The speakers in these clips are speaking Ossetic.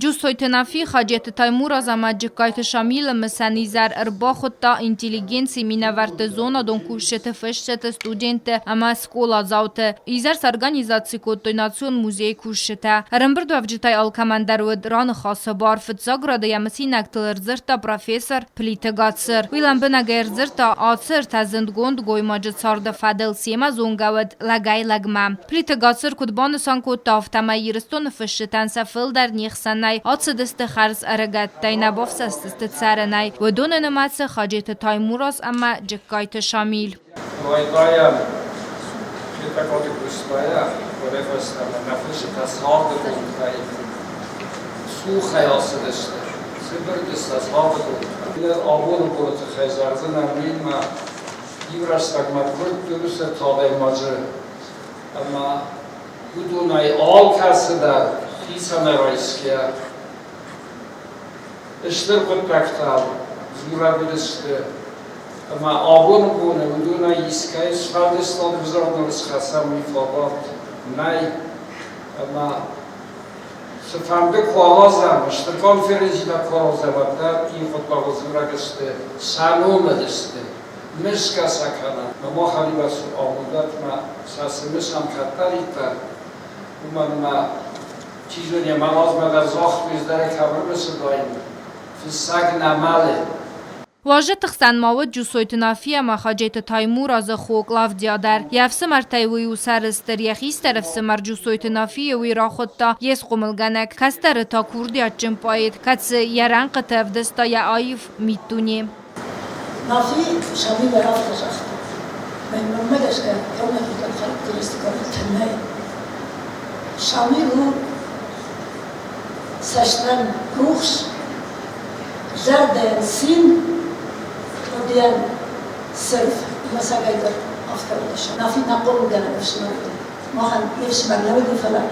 Джусойты Нафи, Хаджеты Таймураз ӕмӕ Джыккайты Шамилы мысӕн изӕр ӕрбахуыдта интеллигенцийы минӕвӕртты, зонадон кусджыты, фысджыты, студентты ӕмӕ скъоладзауты. Изӕр сорганизаци кодтой Национ музейы кусджытӕ. Ӕрӕмбырдуӕвджытӕй алкӕмӕн дӕр уыд раныхасы бар. Фыццаг рады йӕ мысинӕгтыл ӕрдзырдта профессор Плиты Гацыр. Уый лӕмбынӕгӕй ӕрдзырдта ацы ӕртӕ зындгонд гоймаджы царды фӕдыл, семӕ зонгӕ уыд лӕгӕй-лӕгмӕ. Плиты Гацыр куыд банысан кодта, афтӕмӕй Ирыстоны фысджытӕн сӕ фылдӕр не хсӕнӕй ацыдысты хӕрз ӕрыгӕттӕй, нӕ бафсӕстысты цӕрынӕй. Уыдоны нымӕцы Хаджеты Таймураз ӕмӕ Джыккайты Шамил. Райдайӕн Хетӕгкаты Къостайӕ уӕдӕй фӕстӕмӕ нӕ фысджытӕ царды бонтӕй цухӕй ацыдысты. Цыбырдыстӕ царды бонтӕ. Абоны боны тыххӕй зӕгъдзынӕн уыимӕ иу рӕстӕгмӕ куырдты уыцы адӕймаджы ӕмӕ уыдонӕй алкӕцыдӕр хицӕнӕй райсгӕ стыр хъуыддӕгтӕ дзурӕг уыдысты ӕмӕ абоны боны уыдонӕй искӕй сфӕлдыстады взагыл схӕцӕм, уый фадат нӕй. Ӕмӕ цыфӕнды куы ауадзӕм, стыр конференцитӕ куы ауадзӕм, уӕддӕр ивгъуыд дзурӕг сты, сӕ номыл сты. Мысгӕ сӕ кӕнӕм. Мах ӕрибар амондатмӕ сӕ цы мысӕм кӕддӕриддӕр, уымӕн ӕмӕ, чи зоны, мӕ размӕ дӕр загътой, ӕз дӕр кӕм ӕрымысыдаин, фыссӕг нӕ мӕлы. Уазджыты хсӕн ма уыд Джусойты Нафи ӕмӕ Хаджеты Таймуразы хо Клавдия дӕр. Йӕ ӕфсымӕртӕй уый у сӕрыстыр, йӕ хистӕр ӕфсымӕр Джусойты Нафийы уый рахуыдта йе схъомылгӕнӕг, кӕстӕры та курдиатджын поэт, кӕцы йӕ рӕнхъыты ӕвдыста йӕ аив миддуне. Нафи Шамилы афтӕ загъта: Мӕнмӕ гӕсгӕ иунӕгидӕр характеристикӕ нӕй. Шамил у цӕстӕн рухс, зӕрдӕйӕн цин, хъуыдыйӕн цырв ӕмӕ сагӕйдӕр афтӕ уыдис. Нафи нӕ хъомылгӕнӕг ӕфсымӕр уыди. Махӕн не фсымӕр нӕ уыди, фӕлӕ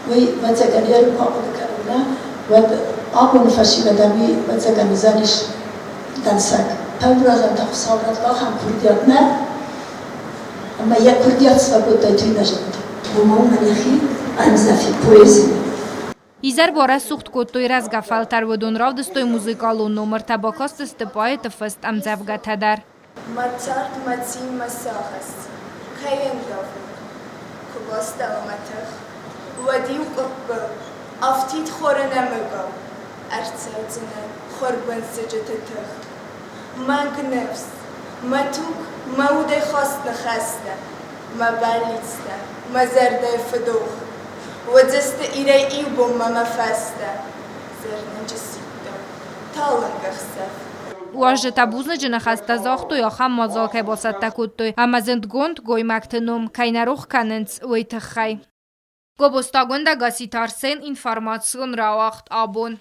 уый ӕвӕццӕгӕн йӕ куы ахъуыды кӕнын, нӕ, уӕд абоны фӕсивӕдӕн уый ӕвӕццӕгӕн уыдзӕнис дӕнцӕг. Таймуразӕн та Хуыцау радта ахӕм курдиат нӕ, ӕмӕ йӕ курдиат сфӕкодтай тынг нӕ зыдта. Уымӕн мӕ йӕхи ӕрмдзӕф и поэзимӕ. Изӕр барӕсугъд кодтой рӕзгӕ фӕлтӕр, уыдон равдыстой музыкалон номыртӕ, бакастысты поэты фыст ӕмдзӕвгӕтӕ дӕр. Мӕ цард, мӕ цин, мӕ сагъӕс кӕй ӕндавут? Куы бастӕла мӕ тых, уӕд-иу къуыппы афтид хоры нӕмыгау ӕрцӕудзынӕ хурбын сыджыты тых. Мӕнг ныфс, мӕ туг, мӕ удӕй хаст ныхӕстӕ, мӕ бӕллицтӕ, мӕ зӕрдӕйы фыдох. Уыдзысты Ирӕй иу бонмӕ мӕ фӕстӕ, зӕрнӕджы сидтау, талынг ӕхсӕв. Уазджытӕ бузныджы ныхӕстӕ загътой, ахӕм мадзал кӕй бацӕттӕ кодтой ӕмӕ зындгонд гоймӕгты ном кӕй нӕ рох кӕнынц, уый тыххӕй. Гобозтагондӕ Гасситы Арсен информацион рауагъд абон.